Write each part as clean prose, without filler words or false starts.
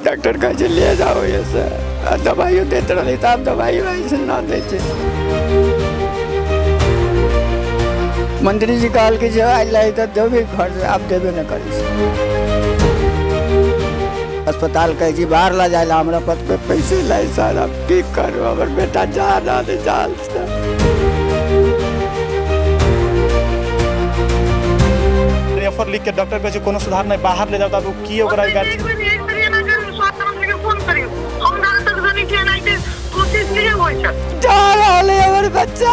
Doctor कहै छै ले जाओ एहिसँ। आ दबाइयो दैत रहलै तऽ आब दबाइयो एहिसँ न दै छै। मंत्री जी कहलकै जे आइ लै तऽ देबै खर्च, आब देबे नहि करै छै। अस्पताल कहै छी बाहर लऽ जाइ लए, हमरा पास पैसे लै सर, आब की करू? हमर बेटा जा रहल है जाल से। रेफर लिख के डॉक्टर कहै छै कोनो सुधार नहि, बाहर ले जाओ। तब की ओकरा एक बेर एक बेर एना करू, स्वास्थ्य मंत्री के फोन करियौ। हम जहाँ तक जानै छी एनाहिते कोशिश नहि होइ छै। जा रहल है हमर बच्चा,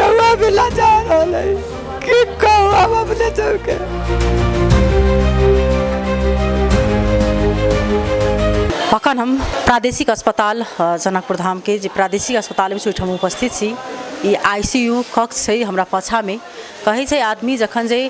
डौआ बिला जा रहल है। की कहू हम अपने सबके? अखन हम प्रादेशिक अस्पताल जनकपुर धामके जे प्रादेशिक अस्पताल अछि ओहिठाम उपस्थित छी। ई ICU कक्ष छै हमरा पाछाँमे। कहै छै आदमी जखन जे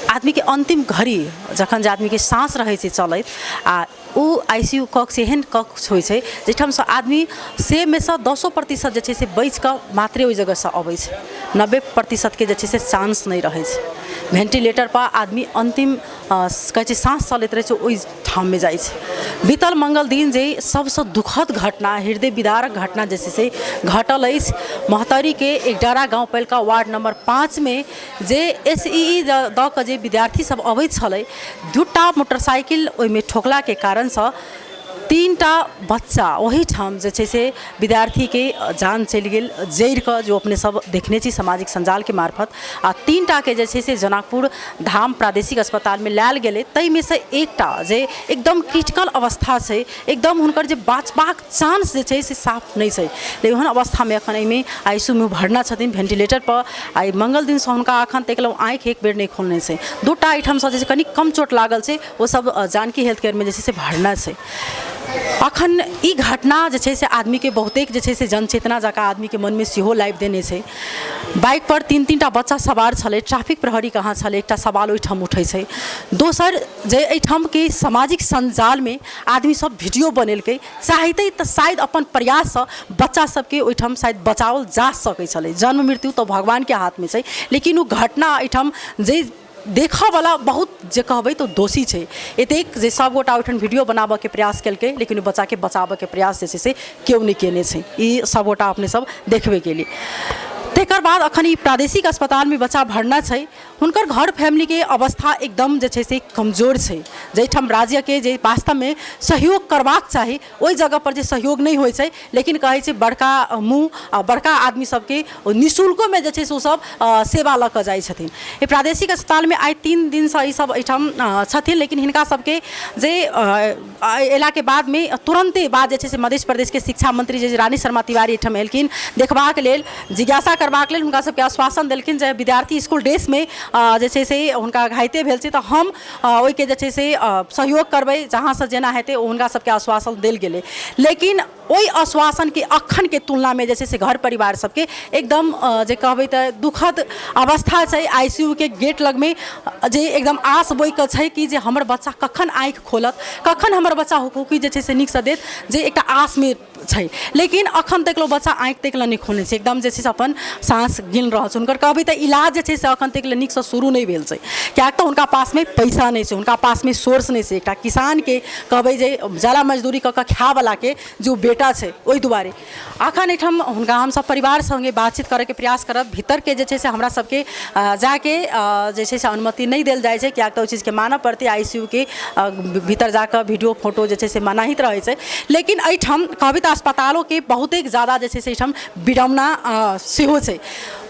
आदमीके अन्तिम घड़ी जखन जे आदमीके साँस रहै छै चलैत, आ ओ ICU कक्ष एहन कक्ष होइ छै जाहिठामसँ आदमी 100मे सँ 10% जे छै से बचिकऽ मात्रे ओहि जगहसँ अबै छै। 90%के जे छै से चांस नहि रहै छै। भेन्टिलेटरपर आदमी अन्तिम कहै छै साँस चलैत रहै छै, ओहि ठाममे जाइ छै। बीतल मङ्गल दिन जे सबसँ दुखद घटना, हृदय विदारक घटना जे छै से घटल अछि महोत्तरीके एकडारा गाउँपालिका वार्ड नम्बर 5मे, जे SEE दऽ कऽ जे विद्यार्थी सब अबैत छलै, दूटा मोटरसाइकिल ओहिमे ठोकलाके कारणसँ 3टा बच्चा ओहिठाम जे छै से विद्यार्थीके जान चलि गेल जरिकऽ, जो अपने सब देखने छी सामाजिक सञ्जालके मार्फत। आ 3टाके जे छै से जनकपुर धाम प्रादेशिक अस्पतालमे लायल गेलै। ताहिमे सँ एकटा जे एकदम क्रिटिकल अवस्था छै, एकदम हुनकर जे बाँचबाक चांस जे छै से साफ नहि छै। लेकिन ओहन अवस्थामे एखन एहिमे ICU मे भरना छथिन भेन्टिलेटरपर। आइ मङ्गल दिनसँ हुनका एखन तक आँखि एक बेर नहि खोलने छै। दूटा एहिठामसँ जे छै कनि कम चोट लागल छै, ओ सब जानकी हेल्थ केयरमे जे छै से भरना छै। अखन ई घटना जे छै से आदमीके बहुतेक जे छै से जनचेतना जकाँ आदमीके मनमे सेहो लाबि देने छै। बाइक पर 3-3टा बच्चा सवार छलै, ट्रैफिक प्रहरी कहाँ छलै, एकटा सवाल ओहिठाम उठै छै। दोसर जे एहिठामके सामाजिक सञ्जालमे आदमी सब वीडियो बनेलकै, चाहितै तऽ शायद अपन प्रयाससँ बच्चा सबके ओहिठाम शायद बचाओल जा सकै छलै। जन्म मृत्यु तऽ भगवानके हाथमे छै, लेकिन ओ घटना एहिठाम जे देखऽवला बहुत जे कहबै तऽ दोषी छै एतेक जे सभगोटा ओहिठाम वीडियो बनाबऽके प्रयास केलकै, लेकिन ओ बच्चाके बचाबऽके प्रयास जे छै से केओ नहि केने छै। ई सभगोटा अपने सब देखबे केलियै। तकर बाद अखन ई प्रादेशिक अस्पतालमे बच्चा भरना छै। हुनकर घर फैमिलीके अवस्था एकदम जे छै से कमजोर छै। जाहिठाम राज्यके जे वास्तवमे सहयोग करबाक चाही, ओहि जगहपर जे सहयोग नहि होइ छै, लेकिन कहै छै बड़का मुँह आ बड़का आदमी सबके निःशुल्कोमे जे छै से ओसब सेवा लऽ कऽ जाइ छथिन। एहि प्रादेशिक अस्पतालमे आइ 3 दिनसँ ईसब एहिठाम छथिन, लेकिन हिनका सबके जे अयलाके बादमे तुरन्ते बाद जे छै से मध्य प्रदेशके शिक्षा मंत्री जे रानी शर्मा तिवारी एहिठाम एलखिन देखबाक लेल, जिज्ञासा करबाक लेल। हुनका सबके आश्वासन देलखिन जे विद्यार्थी इसकुल ड्रेसमे जे छै से हुनका घाइते भेल छै तऽ हम ओहिके जे छै से सहयोग करबै, जहाँसँ जेना हेतै, ओ हुनका सबके आश्वासन देल गेलै। लेकिन ओहि आश्वासनके अखनके तुलनामे जे छै से घर परिवार सबके एकदम जे कहबै तऽ दुखद अवस्था छै। ICU के गेट लगमे जे एकदम आस बोइके छै कि जे हमर बच्चा कखन आँखि खोलत, कखन हमर बच्चा हुकहुकी जे छै से नीकसँ देत, जे एकटा आसमे छै। लेकिन अखन तक ओ बच्चा आँखि तक लए नहि खोलने छै, एकदम जे छै से अपन साँस गिन रहल छै। हुनकर कहबै तऽ इलाज जे छै से अखन तक लए नीकसँ शुरू नहि भेल छै, किएक तऽ हुनका पासमे पैसा नहि छै, हुनका पासमे सोर्स नहि छै। एकटा किसानके कहबै जे जरा मजदूरी कऽ कऽ खायवलाके जे ओ बेटा छै, ओहि दुआरे अखन एहिठाम हुनका हमसब परिवार सङ्गे बातचीत करैके प्रयास करब। भीतरके जे छै से हमरा सबके जाके जे छै से अनुमति नहि देल जाइ छै, किएक तऽ ओहि चीजके मानऽ पड़तै। ICU के भीतर जाकऽ वीडियो फोटो जे छै से मनाहित रहै छै। लेकिन एहिठाम कहबै तऽ अस्पतालोके बहुतेक जादा जे छै से एहिठाम विडम्बना सेहो छै।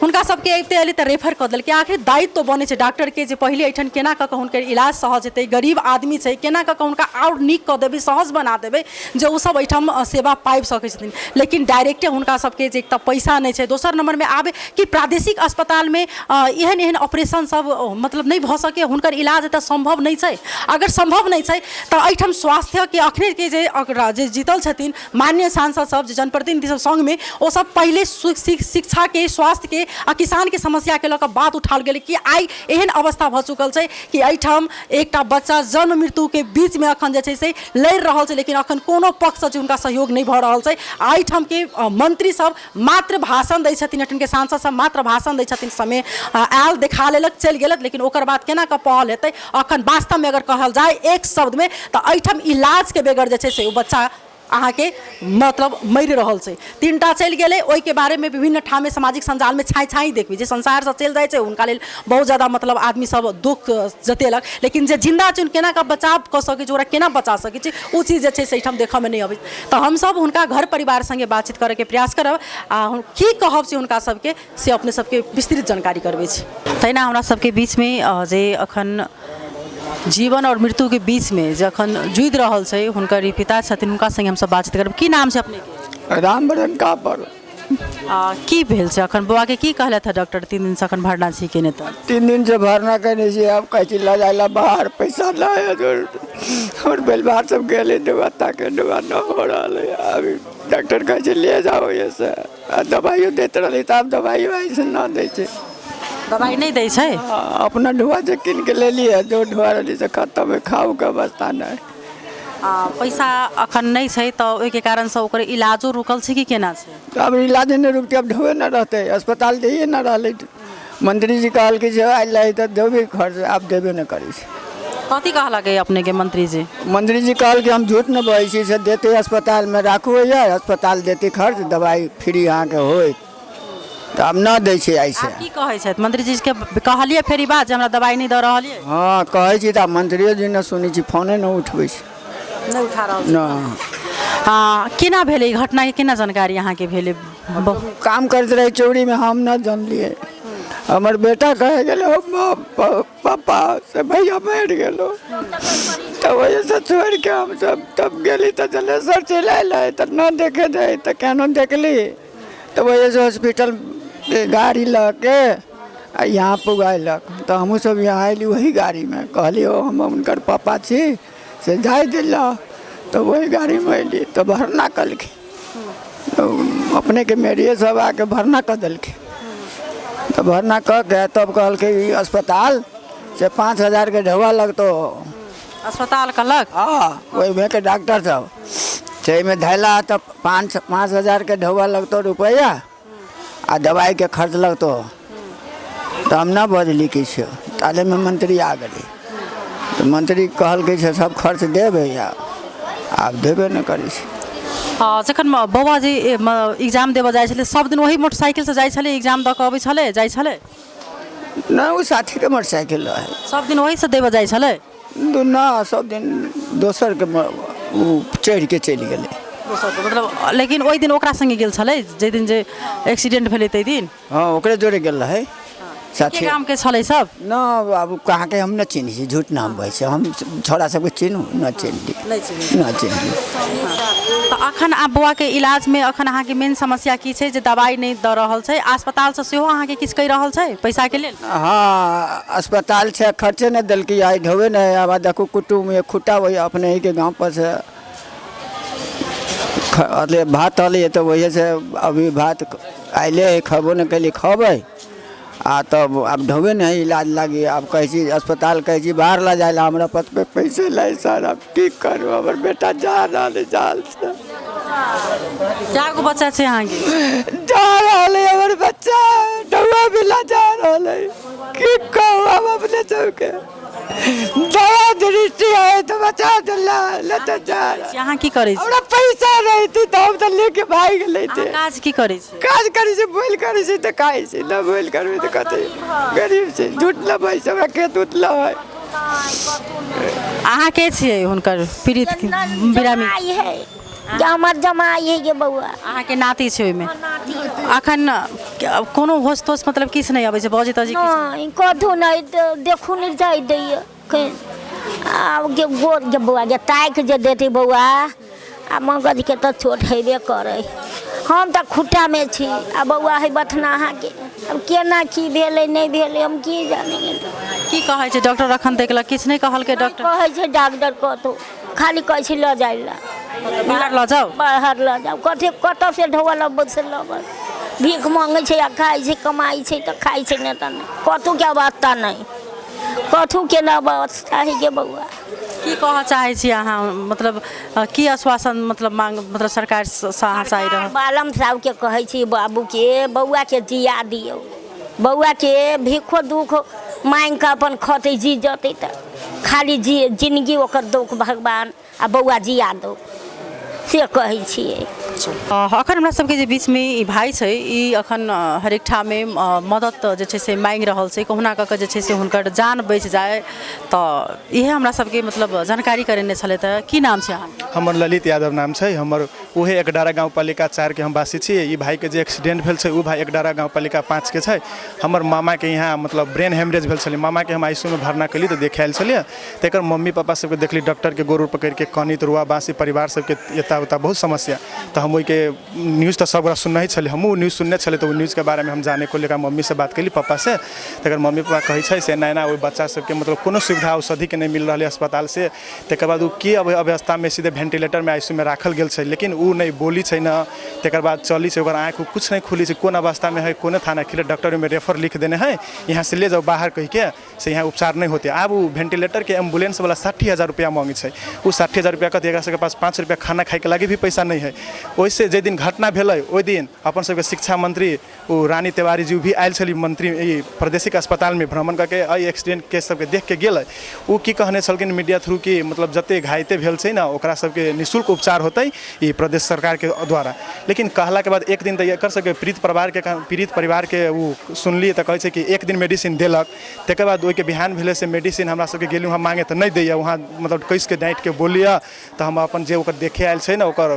हुनका सबके अबिते एलै तऽ रेफर कऽ देलकै। आखिर दायित्व बनै छै डॉक्टरके जे पहिले एहिठाम केना कऽ कऽ हुनकर इलाज सहज हेतै। गरीब आदमी छै, केना कऽ कऽ हुनका आओर नीक कऽ देबै, सहज बना देबै जे ओसब एहिठाम सेवा पाबि सकै छथिन। लेकिन डायरेक्टे हुनका सबके जे एक तऽ पैसा नहि छै, दोसर नम्बरमे आब कि प्रादेशिक अस्पतालमे एहन एहन ऑपरेशन सब मतलब नहि भऽ सकैए, हुनकर इलाज एतऽ सम्भव नहि छै। अगर सम्भव नहि छै तऽ एहिठाम स्वास्थ्यके अखनेके जे जे जीतल छथिन माननीय सांसद सब, जे जनप्रतिनिधि सब सङ्गमे, ओ सब पहिले शिक्षाके, स्वास्थ्यके आ किसानके समस्याके लऽ कऽ बात उठाओल गेलै कि आइ एहन अवस्था भऽ चुकल छै कि एहिठाम एकटा बच्चा जन्म मृत्युके बीचमे अखन जे छै से लड़ि रहल छै, लेकिन अखन कोनो पक्षसँ जे हुनका सहयोग नहि भऽ रहल छै। आ एहिठामके मंत्री सब मात्र भाषण दै छथिन, एहिठामके सांसद सब मात्र भाषण दै छथिन, समय आयल देखा लेलक चलि गेलक, लेकिन ओकर बाद केना कऽ पहल हेतै? अखन वास्तवमे अगर कहल जाय एक शब्दमे तऽ एहिठाम इलाजके बेगर जे छै से ओ बच्चा अहाँके मतलब मरि रहल छै। 3टा चलि गेलै, ओहिके बारेमे विभिन्न ठाममे सामाजिक सञ्जालमे छाँइ छाँइ देखबै जे संसारसँ चलि जाइ छै हुनका लेल बहुत ज्यादा मतलब आदमी सब दुःख जतेलक, लेकिन जे जिन्दा छै केना कऽ बचाव कऽ सकै छै, ओकरा केना बचा सकै छै, ओ चीज जे छै से एहिठाम देखऽमे नहि अबै। तऽ हमसब हुनका घर परिवार सङ्गे बातचीत करैके प्रयास करब आ की कहब छै हुनका सबके से अपने सबके विस्तृत जानकारी करबै छी। तहिना हमरा सबके बीचमे जे अखन जीवन और मृत्युके बीचमे जखन जुझि रहल छै हुनकर ई पिता छथिन, हुनका सङ्गे हमसब बातचीत करब। की नाम छै अपनेके? रामबरन कापर। की भेल छै अखन बौआके? की कहलथि है डॉक्टर? 3 दिनसँ अखन भरना छी केने? तऽ 3 दिन से भरना केने छी, आब कहै छी लऽ जाइ ला बाहर, पैसा नहि है। और बेलबार सब गेलै दवा ताके, दवा न हो रहल है। अभी डॉक्टर कहै छै ले जाओ ऐसे, आ दवाइयो दैत रहलै तऽ आब दवाइयो ऐसे न दै छै। दवाइ नहि दै छै? अपना ढुआ जे कीन के लेलियै, जो ढुआ रहली से खतम है, खाओ के अवस्था नहि। पैसा अखन नहि छै तऽ ओहिके कारणसँ ओकर इलाजो रुकल छै कि केना छै? आब इलाज नहि रुकतै, आब ढोए नहि रहतै, अस्पताल दैए नहि रहलै। मंत्री जी कहलकै जे आयल रहै तऽ देबै खर्च, आब देबे नहि करै छै। कथी कहलकै अपनेके मंत्री जी? मंत्री जी कहलकै हम झूठ नहि बजै छी, से देतै, अस्पतालमे राखू होइए, अस्पताल देतै खर्च, दवाइ फ्री अहाँके होइत, तऽ आब नहि दै छै ऐसे। की कहै छथि मंत्री जी के? कहलियै फेर ई बात जे हमरा दवाइ नहि दऽ रहल ये? हँ, कहै छी तऽ आब मंत्रियो जी नहि सुनै छी, फोने नहि उठबै छै। नहि उठा रहल छै? नहि। केना भेलै ई घटनाके, केना जानकारी अहाँके भेलै? काम करैत रहै चौरीमे, हम नहि जानलियै। हमर बेटा कहे गेलै पापा से भैया मरि गेलो, तऽ वजहसँ छोड़ि के हमसब तब गेली तऽ जलेसर चलि आयल है तऽ नहि देखे दै, तऽ केनो देखली तऽ वजहसँ हॉस्पिटल गाड़ी लऽ के आ यहाँ पुगैलक, तऽ हमहूँ सब यहाँ अयली वही गाड़ीमे। कहली ओ हम हुनकर पापा छी से जाइ दिला, तऽ वही गाड़ीमे अयली तऽ भरना कलखिन, तऽ अपनेके मेरिए सब आके भरना कऽ देलखिन। तऽ भरना कऽ के तब कहलकै ई अस्पताल से 5000के ढौआ लगतौ। अस्पताल कहलक? हँ, ओहिमे के डॉक्टर सब छै, एहिमे धैला तऽ 5000के ढौआ लगतौ रुपैआ आ दवाइके खर्च लगतौ। तऽ हम नहि बजली किछु, तालेमे मंत्री आ गेलै, तऽ मंत्री कहलकै से सब खर्च देबै, आब देबे नहि करै छै। जखन बौआ जी एग्जाम देबऽ जाइ छलै, सब दिन वही मोटरसाइकिलसँ जाइ छलै, एग्जाम दऽ कऽ अबै छलै, जाइ छलै? नहि, ओ साथीके मोटरसाइकिल रहै। सब दिन वहीसँ देबऽ जाइ छलै? नहि, सब दिन दोसरके ओ चढ़िके चलि गेलै। मतलब लेकिन ओहि दिन ओकरा सङ्गे गेल छलै जाहि दिन जे एक्सीडेंट भेलै ताहि दिन? हँ, ओकरे जोड़े गेल रहै साथी। गामके छलै सब? न, आब कहाँके हम नहि चिन्है छी, झूठ नाम बजै छै, हम छोड़ा सबके चिन्हू नहि चिन्हली, नहि चिन्हली। तऽ अखन आब बौआके इलाजमे अखन अहाँके मेन समस्या की छै? जे दवाइ नहि दऽ रहल छै, अस्पतालसँ सेहो अहाँके किछु कहि रहल छै पैसाके लेल? हँ, अस्पताल छै खर्चे नहि देलकै, आइ ढोबे नहि। आब देखू कुटुम्ब खुट्टा वही अपने ही के गाँव पर से अरे भात अलियै तऽ वही से अभी भात अयले है, खयबो नहि कयली, खबै आ तब आब ढोबे नहि इलाज लागी। आब कहै छी अस्पताल कहै छी बाहर लऽ जाइ लए, हमरा पास पे पैसे नहि सर, आब की करू, हमर बेटा जा रहल है जाल से। कए गो बच्चा छै अहाँके? जा रहल है हमर बच्चा, ढौआ मिला जा रहल है, की कहू हम अपने सबके। दया दृष्टि है तऽ बचा देला, ले तऽ जा। अहाँ की करै छी? हमरा पैसा रहितै तऽ हम तऽ लेके भागि लैते। काज की करै छी? काज करै छी, बोल करै छी तऽ खाइ छी, न बोल करबै तऽ कतै गरीब छै, झूठ न बजै छै, हमरा खेत उत लऽ है। अहाँ के छियै हुनकर पीड़ित बिरामी? जमाई है, हमर जमाई है गे बौआ। अहाँके नाति छै ओहिमे? अखन कोनो होश तोश मतलब किछु नहि अबै छै, बजै तजै? नहि, कथू नहि, देखू नहि जाइ दैया। आब के गोर के बौआ के ताकि जे देतै बौआ, आ मगजके तऽ चोट हेबे करै। हम तऽ खुट्टामे छी आ बौआ है बथना अहाँके, आब केना की भेलै नहि भेलै हम की जानी। की कहै छै डॉक्टर अखन देखलक? किछु नहि कहलकै डॉक्टर? कहै छै डॉक्टर कतहु, खाली कहै छै लऽ जाइ लए बाहर लऽ जाउ, बाहर लऽ जाउ। कथी कतऽ से ढोआ लबै से लबै, भीख माँगै छै आ खाइ छै, कमाइ छै तऽ खाइ छै, नहि तऽ नहि। कथूके अवस्था नहि, कथूके नहि अवस्था है गे बौआ। की कहऽ चाहै छी अहाँ, मतलब की आश्वासन, मतलब मांग, मतलब सरकारसँ अहाँ चाहि रहल? बालम साहबके कहै छी, बाबूके बौआके जिया दियौ, बौआके भीखो दुख माँगि कऽ अपन खतै, जी जतै तऽ खाली जी जिनगी ओकर दौक भगवान, आ बौआ जिया दौ, से कहै छियै। अखन हमरा सबके जे बीचमे ई भाइ छै, ई अखन हरेक ठाममे मदद जे छै से माँगि रहल छै, कहुना कऽ कऽ जे छै से हुनकर जान बचि जाय, तऽ इएह हमरा सबके मतलब जानकारी करेने छलथि हँ। की नाम छै अहाँके? हमर ललित यादव नाम छै हमर। उहे एकडारा गाउँपालिका 4 के हम वासी छी। ई भाइके जे एक्सीडेंट भेल छै, ओ भाइ एकडारा गाउँपालिका 5 के छै। हमर मामाके यहाँ मतलब ब्रेन हेमरेज भेल छलै। मामाके हम आईसीयूमे भर्ना केली तऽ देखे आयल छलियै, तऽ एकर मम्मी पापा सबके देखली डॉक्टरके गोड़ उड़ पकड़िके कनित रुआ बासी, परिवार सबके एता उता बहुत समस्या। तऽ हम ओहिके न्यूज तऽ सब गोटा सुनने छलियै, हमहूँ न्यूज सुनने छलियै। तऽ ओ न्यूजके बारेमे हम जानेके लेकर मम्मीसँ बात केली, पापासँ। तकर मम्मी पापा कहै छै से एना एना ओहि बच्चा सबके मतलब कोनो सुविधा औषधिके नहि मिल रहल है अस्पतालसँ। तकर बाद ओ की अवस्थामे सीधे भेन्टिलेटरमे आईसीयूमे राखल गेल छै, लेकिन ओ नहि बोली छै ने तकर बाद चली छै, ओकर आँखि किछु नहि खुली छै, कोन अवस्थामे है कोनो थाना खिले। डॉक्टर ओहिमे रेफर लिख देने है, यहाँ से ले जाओ बाहर कहिके, से यहाँ उपचार नहि होते। आब ओ भेन्टिलेटरके एम्बुलेंसवला 60,000 रुपैआ माँगै छै। ओ 60,000 रुपैआ कथी? एकरा सबके पास 5 रुपैआ खाना खाइके लागि भी पैसा नहि है। ओहिसँ जाहि दिन घटना भेलै, ओहि दिन अपन सबके शिक्षा मन्त्री ओ रानी तिवारी जी भी आयल छली। मंत्री ई प्रादेशिक अस्पतालमे भ्रमण करके एहि एक्सीडेंट केस सबके देखके गेलै। ओ की कहने छलखिन मीडिया थ्रू कि मतलब जते घायते भेल छै ने, ओकरा सबके निःशुल्क उपचार होतै ई प्रदेश सरकारके द्वारा। लेकिन कहलाके बाद एक दिन तऽ एकर सबके पीड़ित परिवारके ओ सुनलियै तऽ कहै छै कि एक दिन मेडिसिन देलक। तकर बाद ओहिके बिहान भेलै से मेडिसिन हमरा सबके गेलहुँ हम माँगे तऽ नहि दैए। वहाँ मतलब कसिके डाँटिके बोलैए। तऽ हम अपन जे ओकर देखे आयल छै ने, ओकर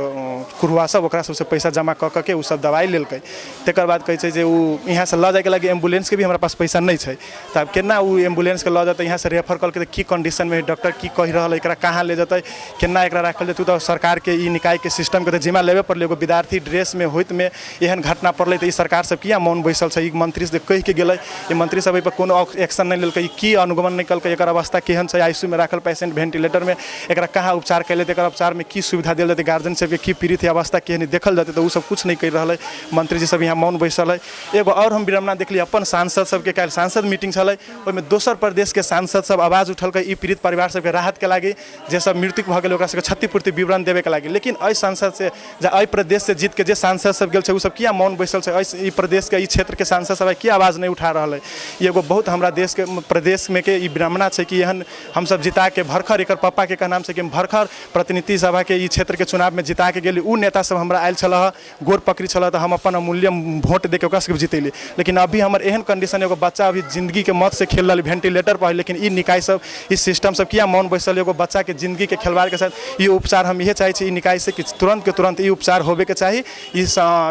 कुरुआ सब, ओकरा सबसँ पैसा जमा कऽ कऽ के ओ सब दवाइ लेलकै। तकर बाद कहै छै जे ओ यहाँसँ लऽ जाइके लागि एम्बुलेंसके भी हमरा पास पैसा नहि छै। तऽ आब केना ओ एम्बुलेंसके लऽ जेतै? यहाँसँ रेफर कलकै तऽ की कंडीशनमे, डॉक्टर की कहि रहल है, एकरा कहाँ ले जेतै, केना एकरा राखल जेतै? तऽ सरकारके ई निकायके सिस्टमके तऽ जिम्मा लेबे पड़लै। एगो विद्यार्थी ड्रेसमे होइतमे एहन घटना पड़लै तऽ ई सरकार सब किया मौन बैसल छै? ई मंत्री से कहिके गेलै, ई मंत्री सब एहिपर कोनो एक्शन नहि लेलकै, ई की अनुगमन नहि केलकै? एकर अवस्था केहन छै? आईसीयूमे राखल पेशेंट, भेंटिलेटरमे, एकरा कहाँ उपचार कयल जेतै? एकर उपचारमे की सुविधा देल जेतै? गार्जियन सबके की पीड़ित अवस्था केहन देखल जेतै? तऽ ओ सब किछु नहि करि रहल है। मंत्रीजी सब यहाँ मौन बैसल है। एगो आओर हम विडम्बना देखली अपन सांसद सबके। काल्हि सांसद मीटिंग छलै, ओहिमे दोसर प्रदेशके सांसद सब आवाज उठलकै ई पीड़ित परिवार सबके राहतके लागि, जे सब मृत्यु भऽ गेलै ओकरा सबके क्षतिपूर्ति विवरण देबेके लागि। लेकिन एहि सांसद से जे एहि प्रदेश से जीतके जे सांसद सब गेल छै, ओ सब किया मौन बैसल छै? एहि ई प्रदेशके, ई क्षेत्रके सांसद सब किया आवाज नहि उठा रहल है? ई एगो बहुत हमरा देशके प्रदेशमे के ई विडम्बना छै कि एहन हमसब जिताके भरखर, एकर पप्पाके कहनाम छै कि हम भरखर प्रतिनिधि सभाके ई क्षेत्रके चुनावमे जिताके गेली। ओ नेता सब हमरा आयल छलऽ हँ, गोर पकड़ी छलऽ, तऽ हम अपन अमूल्य वोट देके ओकरा सबके जितैली। लेकिन अभी हमर एहन कंडीशन, एगो बच्चा अभी जिंदगीके मौत से खेल रहल भेंटिलेटर पर है, लेकिन ई निकाय सब, ई सिस्टम सब किया मौन बैसल? एगो बच्चाके जिंदगीके खेलवाड़के साथ ई उपचार, हम इहे चाहै छी ई निकाय से कि तुरन्त के तुरन्त ई उपचार होबेके चाही। ई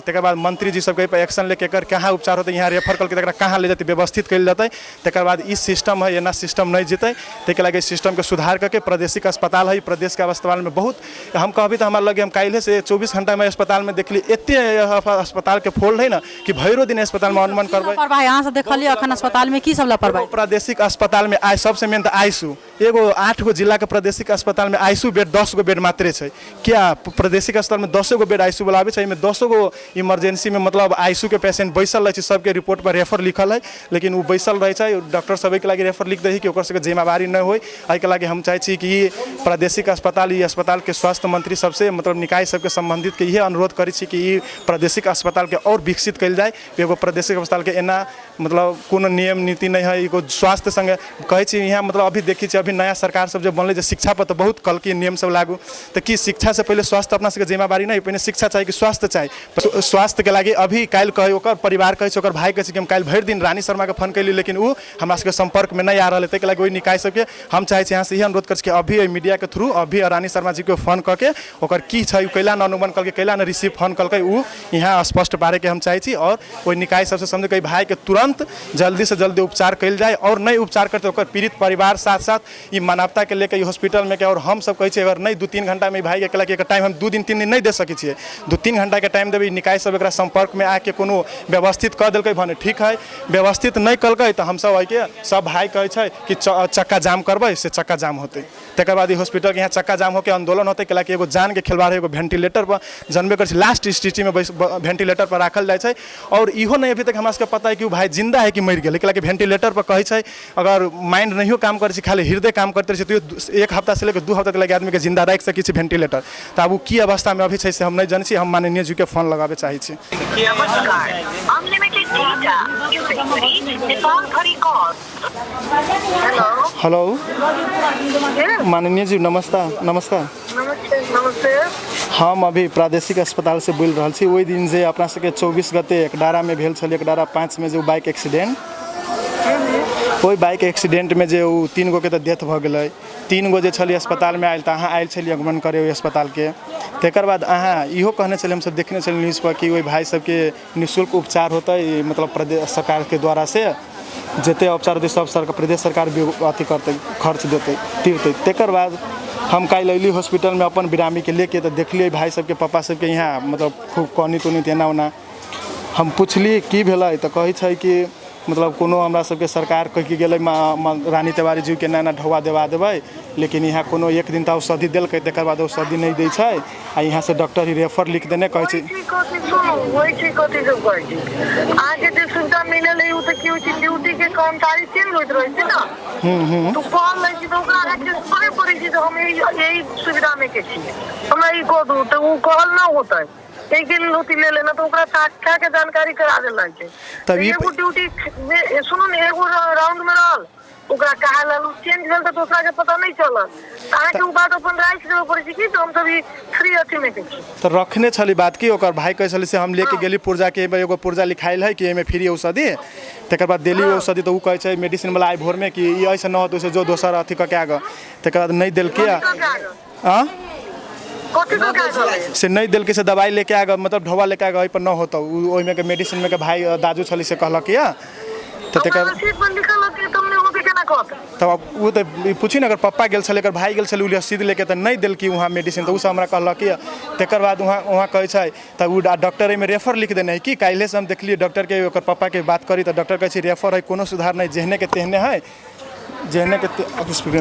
तकर बाद मंत्री जी सबके एहि पर एक्शन लेके एकर कहाँ उपचार होतै, यहाँ रेफर करके एकरा कहाँ ले जेतै, व्यवस्थित कयल जेतै। तकर बाद ई सिस्टम है, एना सिस्टम नहि जेतै। ताहिके लागि सिस्टमके सुधार करके, प्रादेशिक अस्पताल है, प्रदेशके अस्पतालमे बहुत हम कहबी तऽ हमरा लगे हम काल्हि से 24 घंटामे अस्पतालमे देखली, एते अस्पतालके फोल्ड है ने कि भरियो दिन अस्पतालमे अनुमान करबै। लापरवाही अहाँ सब देखलियै अखन अस्पतालमे की सब लापरवाही? प्रादेशिक अस्पतालमे आइ सबसे मेन तऽ आईसीयू। एगो 8 गो जिलाके प्रादेशिक अस्पतालमे आईसीयू बेड 10 गो बेड मात्रे छै। क्या प्रादेशिक अस्पतालमे 10 गो बेड आईसीयू वाला आबै छै? एहिमे 10 गो इमरजेंसीमे मतलब आईसीयू के पेशेंट बैसल रहै छै। सबके रिपोर्ट पर रेफर लिखल है, लेकिन ओ बैसल रहै छै। डॉक्टर सब एहिके लागि रेफर लिख दै है कि ओकर सबके जिम्मेवारी नहि होइ। एहिके लागि हम चाहै छी कि ई प्रादेशिक अस्पताल, ई अस्पतालके स्वास्थ्य मंत्री सबसे, मतलब निकाय सबके सम्बन्धित के इहे अनुरोध करै छी कि ई प्रादेशिक अस्पतालके आओर विकसित कयल जाय। एगो प्रादेशिक अस्पतालके एना मतलब कोनो नियम नीति नहि है। एगो स्वास्थ्य सङ्गे कहै छी यहाँ मतलब अभी देखै छी, अभी नया सरकार सब जे बनलै, जे शिक्षा पर तऽ बहुत कहलकै नियम सब लागू, तऽ की शिक्षा से पहिले स्वास्थ्य अपना सबके जिम्मेवारी नहि? पहिने शिक्षा चाही कि स्वास्थ्य चाही? स्वास्थ्यके लागि अभी काल्हि कहै, ओकर परिवार कहै छै, ओकर भाइ कहै छै कि हम काल्हि भरि दिन रानी शर्माके फोन कयली, लेकिन ओ हमरा सबके सम्पर्कमे नहि आ रहल है। ताहिके लागि ओहि निकाय सबके हम चाहै छी, यहाँ से इहे अनुरोध करै छी कि अभी एहि मीडियाके थ्रू अभी रानी शर्मा जीके फोन कऽ के ओकर की छै, ओ कैला न अनुमान कलकै, कैला न रिसीव फोन कलकै, ओ यहाँ स्पष्ट पारैके हम चाहै छी। आओर ओहि निकाय सबसे समझ के भाइके तुरन्त जल्दीसँ जल्दी उपचार कयल जाय। आओर नहि उपचार करतै, ओकर पीड़ित परिवार साथ साथ ई मानवताके लेके ई हॉस्पिटलमे के आओर हम सब कहै छियै, अगर नहि 2-3 घंटामे ई भाइके केलक, एकर टाइम हम 2 दिन 3 दिन नहि दे सकै छियै, 2-3 घंटाके टाइम देबै। ई निकाय सब एकरा सम्पर्कमे आके कोनो व्यवस्थित कऽ देलकै भने ठीक है, व्यवस्थित नहि कलकै तऽ हमसब एहिके सब भाइ कहै छै कि चक्का जाम करबै से चक्का जाम होतै। तकर बाद ई हॉस्पिटलके यहाँ चक्का जाम होके आंदोलन होतै, कैलाकि एगो जानके खिलवाड़ है, एगो वेंटिलेटर पर जानबे करै छी लास्ट स्थितिमे बैस वेंटिलेटर पर राखल जाइ छै। और इहो नहि अभी तक हमरा सबके पता है कि ओ भाई जिंदा है कि मरि गेलै, कैलाकि वेंटिलेटर पर कहै छै अगर माइंड नहियो काम करै छै, खाली हृदय काम करैत रहै छै, तैयो 1 हफ्ता से लेकर 2 हफ्ता तक लागि आदमीके जिंदा राखि सकै छै वेंटिलेटर। तऽ आब ओ की अवस्थामे अभी छै से हम नहि जनै छी। हम माननीय जीके फोन लगाबे चाहै छी। नमस्कार, unlimited data Nepal call. Hello hello माननीय जी, नमस्कार। नमस्कार। नमस्ते। नमस्ते। हम अभी प्रादेशिक अस्पताल से बोलि रहल छी। ओहि दिन जे अपना सबके 24 गते एकडारामे भेल छलै, एकडारा 5 मे जे बाइक एक्सीडेंट, ओहि बाइक एक्सीडेंटमे जे ओ 3 गो के तऽ डेथ भऽ गेलै, 3 गो जे छलै अस्पतालमे आयल, तऽ अहाँ आयल छलियै आगमन करे ओहि अस्पतालके। तकर बाद अहाँ इहो कहने छलियै, हमसब देखने छलियै न्यूज़ पर कि ओहि भाइ सबके निःशुल्क उपचार होतै, मतलब प्रदेश सरकारके द्वारा से जते उपचार होतै सब सरकार प्रदेश सरकार अथी करतै, खर्च देतै तिरतै। तकर बाद हम काल्हि अयली हॉस्पिटलमे अपन बिरामीके लेके, तऽ देखलियै भाइ सबके पप्पा सबके यहाँ मतलब खूब कनी तुनी एना ओना। हम पुछलियै की भेलै, तऽ कहै छै कि मतलब कोनो हमरा सबके सरकार कहि के गेलै रानी तिवारी जी के एना एना ढौआ देवा देबै, लेकिन यहाँ कोनो एक दिन तऽ औषधि देलकै, तकर बाद औषधि नहि दै छै आ यहाँ से डॉक्टर ही रेफर लिख देने कहै छै। सुनू, वही चीज कथी सब कहै छी, अहाँके जे सुविधा मिलल है ओ तऽ की होइ छै, ड्यूटी के कर्मचारी चेंज होइत रहै छै ने, तऽ कहल रहै छै तऽ ओकरा अहाँके करे पड़ै छै, हम यही सुविधा मे के छी, हमरा ई कह दू, तऽ ओ कहल ना होतै, एक दिन अथी ले लेना, तऽ ओकरा साक्षा के जानकारी करा देल रहै छै। तब ई एगो ड्यूटी सुनू ने, एगो राउंड में रहल, ओकरा कहा लेल चेंज भेल तऽ दोसरा के पता नहीं चलल, अहाँके ओ बात अपन राखि देबऽ पड़ै छै कि हम सब ई फ्री अथी मे के छी। तऽ रखने छली बात की ओकर भाई कहै छलै से हम लेके गेली पुर्जा के, एगो पुर्जा लिखायल है कि एहिमे फ्री औषधि, तकर बाद देली औषधि, तऽ ओ कहै छै मेडिसिन वाला आइ भोरमे कि ई एहिसँ न होतै, ओहिसँ जो दोसर अथी कऽ के आगऽ, तकर बाद नहि देलकै आ से नहि देलकै, से दवाइ लेके आगऽ, मतलब ढौआ लेके आगऽ, एहिपर न होतौ, ओहिमे के मेडिसिन मे के भाई दाजू छलै से कहलक यऽ, तऽ तकर तब आब ओ तऽ पूछी ने, अगर पप्पा गेल छलै, अगर भाई गेल छलै ओ रसीद लेके, तऽ नहि देलकै वहाँ मेडिसिन, तऽ ओसब हमरा कहलक यऽ। तकर बाद वहाँ वहाँ कहै छै तऽ ओ डॉक्टर एहिमे रेफर लिख देने है कि काल्हिए से हम देखलियै डॉक्टरके, ओकर पप्पाके बात करी तऽ डॉक्टर कहै छै रेफर है, कोनो सुधार नहि, जेहने के तेहने है, जेहने के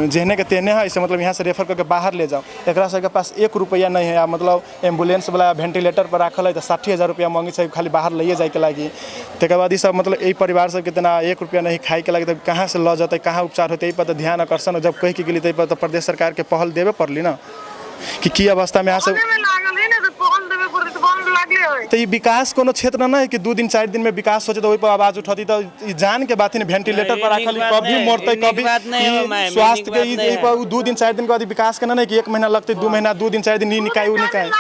जेहने के तेहने है, से मतलब यहाँ से रेफर करके बाहर ले जाओ। एकरा सबके पास 1 रुपैआ नहीं है, आ मतलब एम्बुलेंस वाला वेंटिलेटर पर राखल है तऽ 60,000 रुपैआ मांगै छै खाली बाहर लैए जाइके लागि। तकर बाद ई सब मतलब एहि परिवार सबके तेना 1 रुपैआ नहीं खाइके लागि, तऽ कहाँ से लऽ जेतै, कहाँ उपचार होतै, एहि पर तऽ ध्यान आकर्षण जब कहिके गेली तऽ एहि पर तऽ प्रदेश सरकारके पहल देबे पड़ली ने कि की अवस्थामे अहाँ सब। तऽ ई विकास कोनो क्षेत्र नहि है कि 2 दिन 4 दिन में विकास हो तऽ ओहि पर आवाज उठती, तऽ ई जान के बात है, वेंटिलेटर पर राखल कभी मरतै कभी स्वास्थ्य के ई पर 2 दिन 4 दिन के बाद विकास के नहि कि 1 महीना लगतै, 2 महीना, 2 दिन 4 दिन ई निकाय ओ निकाय।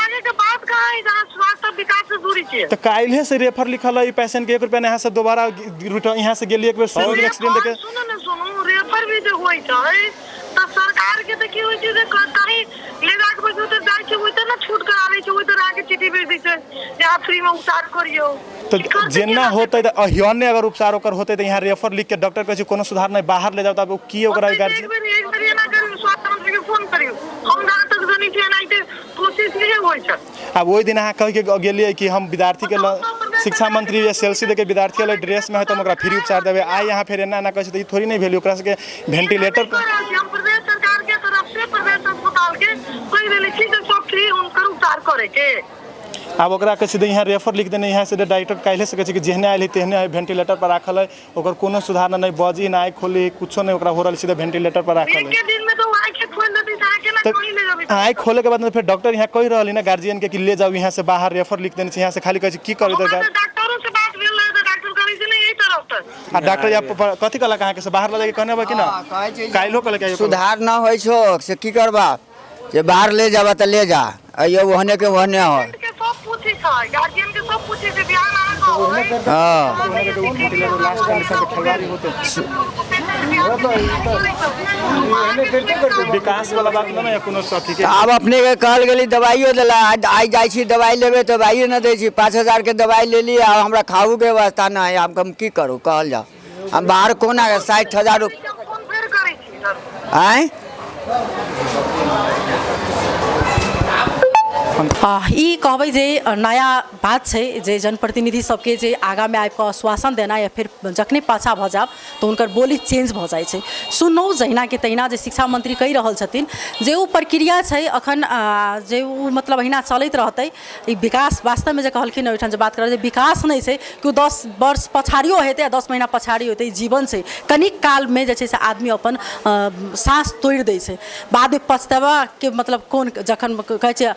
तऽ काल्हि से रेफर लिखल है पेशेंट के 1 रुपया यहाँ से दोबारा यहाँ से गेली एक बेर एक्सीडेंट के। सुनू ने सुनू, रेफर भी जे होइ छै तऽ सरकार के तऽ की होइ छै जे कहीं ले जाके बैठू तऽ जाइ छै, ओहि तऽ ने छूट कराबै छै, ओहि तऽ अहाँके चिट्ठी भेज दै छै जे अहाँ फ्री मे उपचार करियौ। तऽ जेना होतै तऽ अहिने अगर उपचार ओकर होतै तऽ यहाँ रेफर लिख के डॉक्टर कहै छै कोनो सुधार नहि, बाहर ले जाओ, तब की ओकरा एक बेर एना करियौ, स्वास्थ्य मंत्री के फोन करियौ, हम जहाँ तक जनै छी एनाहिते कोशिश नहि होइ छै। आब ओहि दिन अहाँ कहि के गेलियै कि हम विद्यार्थी के शिक्षा मंत्री एस एल सी देके विद्यार्थी वाला ड्रेस में है तऽ हम ओकरा फ्री उपचार देबै, आइ यहाँ फेर एना एना कहै छै तऽ ई थोड़ी नहि भेलै, ओकरा सबके वेंटिलेटर पर हम प्रदेश सरकार के तरफ से प्रदेश अस्पताल के कहि देले छी जे सब फ्री हुनकर उपचार करे के। आब ओकरा कहै छै यहाँ रेफर लिख देने, यहाँ से डॉक्टर काल्हि से कहै छै कि जेहने आयल है तेहने है, वेंटिलेटर पर राखल है, ओकर कोनो सुधार नहि, बजी नहि खोली कुछो नहि ओकरा हो रहल छै, वेंटिलेटर पर राखल है। एके दिन में तो आँखि खोल देती, तऽ आँखि खोले के बाद में फेर डॉक्टर यहाँ कहि रहल है ना गार्जियन के कि ले जाओ यहाँ से बाहर, रेफर लिख देने छै, यहाँ से खाली कहै छै की करू तऽ डॉक्टरों से बात भेल रहे तऽ डॉक्टर कहै छै नहि एहि तरफ तऽ। आ डॉक्टर या कथी कहलक अहाँके से बाहर लऽ जाके कहने कि ना, काल्हिो कहलक सुधार न होइ छौ से की करबा, जे बाहर ले जाबा तऽ ले जा, अइयो ओहने के ओहने हो। के सब पूछै छै, गार्जियन के सब पूछै छै, बिहान अहाँ कहबै। हाँ। विकास वाला बात नहि है कोनो अथी के। आब अपने के कहल गेली दवाइयो देला, आइ जाइ छी दवाइ लेबै तऽ दवाइयो नहि दै छी, 5,000 के दवाइ लेली आ हमरा खाहू के व्यवस्था नहि है, आब हम की करू कहल जाउ, हम बाहर कोना 60,000 रुपया आँय। ई कहबै जे नया बात छै जे जनप्रतिनिधि सबके जे आगाँमे आबि कऽ आश्वासन देना या फेर जखने पाछाँ भऽ जायब तऽ हुनकर बोली चेंज भऽ जाइ छै। सुनलहुँ जहिनाके तहिना जे शिक्षा मंत्री कहि रहल छथिन जे ओ प्रक्रिया छै अखन, जे ओ मतलब अहिना चलैत रहतै। ई विकास वास्तवमे जे कहलखिन ओहिठाम जे बात करल जे विकास नहि छै कि ओ 10 वर्ष पछाड़ियो हेतै आ 10 महीना पछाड़ियो हेतै, ई जीवन छै। कनिक कालमे जे छै से आदमी अपन साँस तोड़ि दै छै, बादमे पछतेबाके मतलब कोन, जखन कहै छै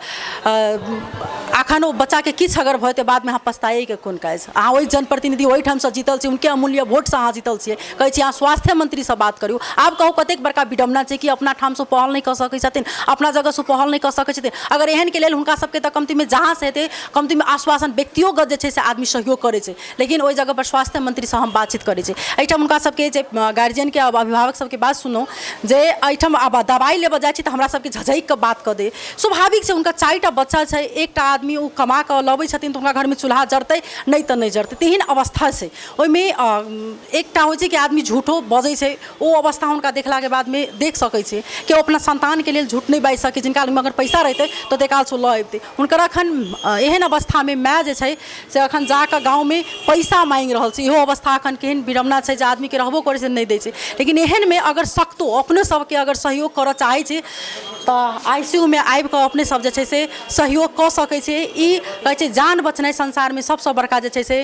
अखन ओ बच्चाके किछु अगर भऽ जेतै बादमे अहाँ पछताएके कोन काज। अहाँ ओहि जनप्रतिनिधि ओहिठामसँ जीतल छी, हुनके अमूल्य वोटसँ अहाँ जीतल छियै, कहै छी अहाँ स्वास्थ्य मन्त्रीसँ बात करू। आब कहू कतेक बड़का विडम्बना छै कि अपना ठामसँ पहल नहि कऽ सकै छथिन, अपना जगहसँ पहल नहि कऽ सकै छथिन। अगर एहनके लेल हुनका सबके तऽ कमतीमे जहाँसँ हेतै कमतीमे आश्वासन व्यक्तिगत जे छै से आदमी सहयोग करै छै, लेकिन ओहि जगहपर स्वास्थ्य मन्त्रीसँ हम बातचीत करै छी। एहिठाम हुनका सबके जे गार्जियनके अभिभावक सबके बात सुनलहुँ जे एहिठाम आब दबाइ लेबऽ जाइ छी तऽ हमरा सबके झझकि कऽ बात कऽ दै। स्वाभाविक छै, हुनका 4टा बच्चा छै, एकटा आदमी ओ कमा कऽ लबै छथिन तऽ हुनका घरमे चूल्हा जरतै नहि तऽ नहि जरतै, तेहन अवस्था छै। ओहिमे एकटा होइ छै कि आदमी झूठो बजै छै, ओ अवस्था हुनका देखलाके बादमे देख सकै छै कि ओ अपना सन्तानके लेल झूठ नहि बाजि सकै, जिनका लगमे अगर पैसा रहितै तऽ ओतेक कालसँ लऽ अबितै। हुनकर अखन एहन अवस्थामे माय जे छै से अखन जाकऽ गाँवमे पैसा माँगि रहल छै। इहो अवस्था अखन केहन विडम्बना छै जे आदमीके रहबो करै छै नहि दै छै। लेकिन एहनमे अगर सकतो अपनो सबके अगर सहयोग करऽ चाहै छै तऽ आई सी यू मे आबि कऽ अपने सब जे छै से सहयोग कऽ सकै छै। ई कहै छै जान बचनाइ संसारमे सबसँ बड़का जे छै से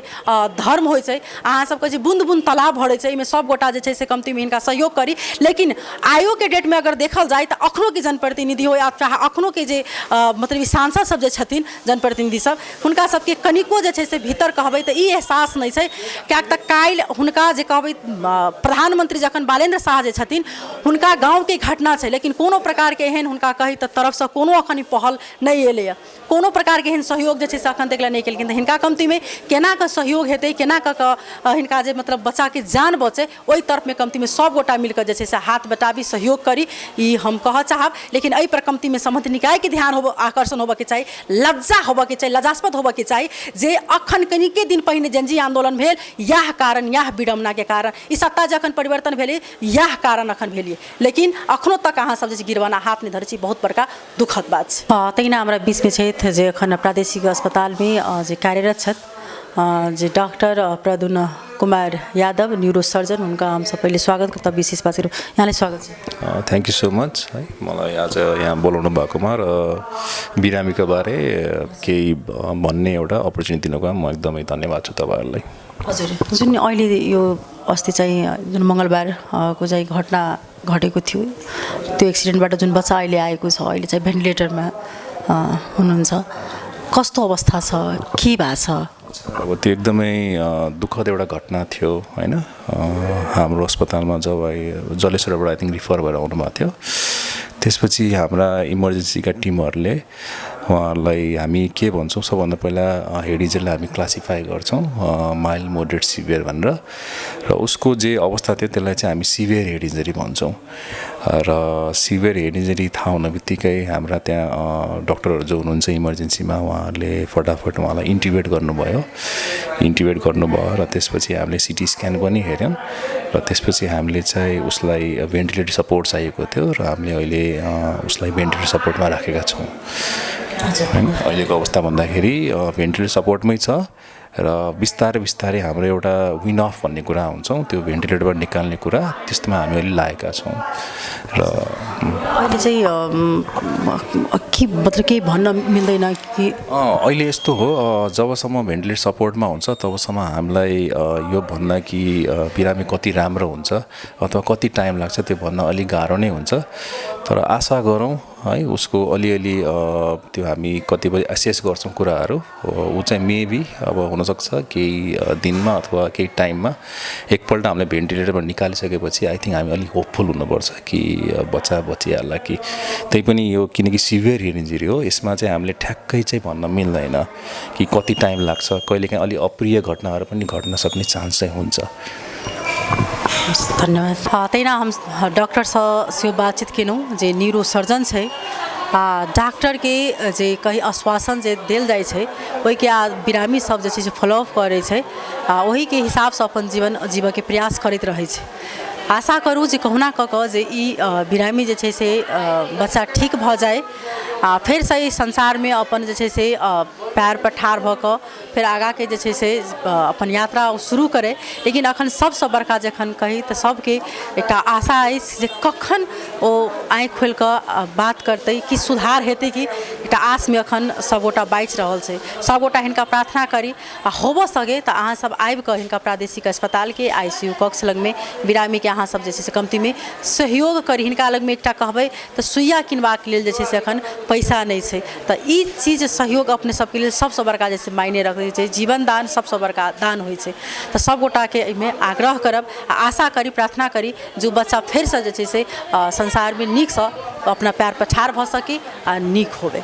धर्म होइ छै। अहाँ सब कहै छै बूँद बूँद तालाब भरै छै, एहिमे सब गोटा जे छै से कमतीमे हिनका सहयोग करी। लेकिन आइयोके डेटमे अगर देखल जाय तऽ अखनोके जनप्रतिनिधि हो या चाहे अखनोके जे मतलब ई सांसद सब जे छथिन जनप्रतिनिधि सब, हुनका सबके कनिको जे छै से भीतर कहबै तऽ ई एहसास नहि छै। किएक तऽ काल्हि हुनका जे कहबै प्रधानमंत्री जखन बालेन्द्र शाह जे छथिन हुनका गाँवके घटना छै, लेकिन कोनो प्रकारके एहन हुनका कही तऽ तरफसँ कोनो अखन पहल नहि एलैए, कोनो प्रकारके एहन सहयोग जे छै से अखन तक लए नहि केलखिन। तऽ हिनका कमतीमे केना कऽ सहयोग हेतै, केना कऽ कऽ हिनका जे मतलब बच्चाके जान बचै, ओहि तरफमे कमतीमे सब गोटा मिलकऽ जे छै से हाथ बटाबी, सहयोग करी, ई हम कहऽ चाहब। लेकिन एहिपर कमतीमे सम्बन्धित निकायके ध्यान होबऽ, आकर्षण होबऽके चाही, लज्जा होबऽके चाही, लज्जास्पद होबऽके चाही जे अखन कनिके दिन पहिने जेनजी आन्दोलन भेल, इएह कारण, इएह विडम्बनाके कारण ई सत्ता जखन परिवर्तन भेलै इएह कारण अखन भेलियै। लेकिन अखनो तक अहाँ सब जे छै गिरवाना हाथ नहि धरै छी, बहुत बड़का दुखद बात छै। तहिना हमरा बीचमे छथि जे एखन प्रादेशिक अस्पतालमे जे कार्यरत छथि जे doctor Pradyumna Kumar Yadav, neuro surgeon, हुनका हमसब पहिले स्वागत करब, तब विशेष बात करब। यहाँलाई स्वागत छ। Thank you so much है, मलाई आज यहाँ बोलाउनु भएकोमा र बिरामीको बारे केही भन्ने एउटा अपर्च्युनिटी दिनुकोमा म एकदमै धन्यवाद छु तपाईँहरूलाई। हजुर, जुन अहिले यो अस्ति चाहिँ जुन मङ्गलबार को चाहिँ घटना घटेको थियो, त्यो एक्सिडेन्टबाट जुन बच्चा अहिले आएको छ, अहिले चाहिँ भेन्टिलेटरमा हुनुहुन्छ, कस्तो अवस्था छ, के भएको छ? अब त्यो एकदमै दुःखद एउटा घटना थियो होइन। हाम्रो अस्पतालमा जब जलेश्वरबाट I think refer भएर आउनुभएको थियो, त्यसपछि हाम्रा इमर्जेन्सीका टिमहरूले उहाँहरूलाई हामी के भन्छौँ, सबभन्दा पहिला हेड इन्जरीलाई हामी क्लासिफाई गर्छौँ माइल्ड, मोडरेट, सिभियर भनेर, र उसको जे अवस्था थियो त्यसलाई चाहिँ हामी सिभियर हेड इन्जरी भन्छौँ। र सिभियर हेड इन्जरी थाहा हुन बित्तिकै हाम्रा त्यहाँ डक्टरहरू जो हुनुहुन्छ इमर्जेन्सीमा, उहाँहरूले फटाफट उहाँलाई इन्टिबेट गर्नुभयो। इन्टिबेट गर्नुभयो र त्यसपछि हामीले सिटी स्क्यान पनि हेऱ्यौँ र त्यसपछि हामीले चाहिँ उसलाई भेन्टिलेटर सपोर्ट चाहिएको थियो र हामीले अहिले उसलाई भेन्टिलेटर सपोर्टमा राखेका छौँ होइन। अहिलेको अवस्था भन्दाखेरि भेन्टिलेटर सपोर्टमै छ र बिस्तारै बिस्तारै हाम्रो एउटा विन अफ भन्ने कुरा हुन्छौँ, त्यो भेन्टिलेटरबाट निकाल्ने कुरा, त्यस्तोमा हामी अहिले लागेका छौँ। र अहिले चाहिँ के मतलब केही भन्न मिल्दैन कि? अहिले यस्तो हो, जबसम्म भेन्टिलेटर सपोर्टमा हुन्छ तबसम्म हामीलाई यो भन्न कि बिरामी कति राम्रो हुन्छ अथवा कति टाइम लाग्छ त्यो भन्न अलिक गाह्रो नै हुन्छ। तर आशा गरौँ है उसको अलिअलि त्यो हामी कतिपय एसेस गर्छौँ कुराहरू, ऊ चाहिँ मेबी अब हुनसक्छ केही दिनमा अथवा केही टाइममा एकपल्ट हामीले भेन्टिलेटरबाट निकालिसकेपछि I think हामी अलिक होपफुल हुनुपर्छ कि बच्चा बचिहाल्ला कि। त्यही पनि यो किनकि सिभियर हेड इन्जुरी हो, यसमा चाहिँ हामीले ठ्याक्कै चाहिँ भन्न मिल्दैन कि कति टाइम लाग्छ, कहिलेकाहीँ अलि अप्रिय घटनाहरू पनि घट्न सक्ने चान्स चाहिँ हुन्छ। धन्यवाद। तहिना हम डॉक्टरसँ सेहो बातचीत केलहुँ जे न्यूरो सर्जन छै, आ डॉक्टरके जे कही आश्वासन जे देल जाइ छै ओहिके बिरामी सब जे छै से फॉलोअप करै छै आ ओहिके हिसाबसँ अपन जीवन जीवऽके प्रयास करैत रहै छै। आशा करू जे कहुना कऽ कऽ जे ई बिरामी जे छै से बच्चा ठीक भऽ जाइ आ फेरसँ ई संसारमे अपन जे छै से पैर पर ठाढ़ भऽ कऽ फेर आगाँके जे छै से अपन यात्रा ओ शुरू करै। लेकिन अखन सबसँ बड़का जखन कही तऽ सबके एकटा आशा अछि जे कखन ओ आँखि खोलि कऽ बात करतै, कि सुधार हेतै, कि एकटा आशमे अखन सबगोटा बाँचि रहल छै। सबगोटा हिनका प्रार्थना करी आ होबऽ सके तऽ अहाँ सब आबि कऽ हिनका प्रादेशिक अस्पतालके ICU कक्ष लगमे बिरामीके अहाँ सब जे छै से कमतीमे सहयोग करी। हिनका लगमे एकटा कहबै तऽ सुइया किनबाक लेल जे छै से अखन पैसा नहि छै, तऽ ई चीज सहयोग अपने सबके लेल सबसँ बड़का जे छै मायने रखै छै। जीवन दान सबसँ बड़का दान होइ छै। तऽ सबगोटाके एहिमे आग्रह करब आ आशा करी, प्रार्थना करी जे ओ बच्चा फेरसँ जे छै से संसारमे नीकसँ अपना पैर पर ठाढ़ भऽ सकी आ नीक होबै।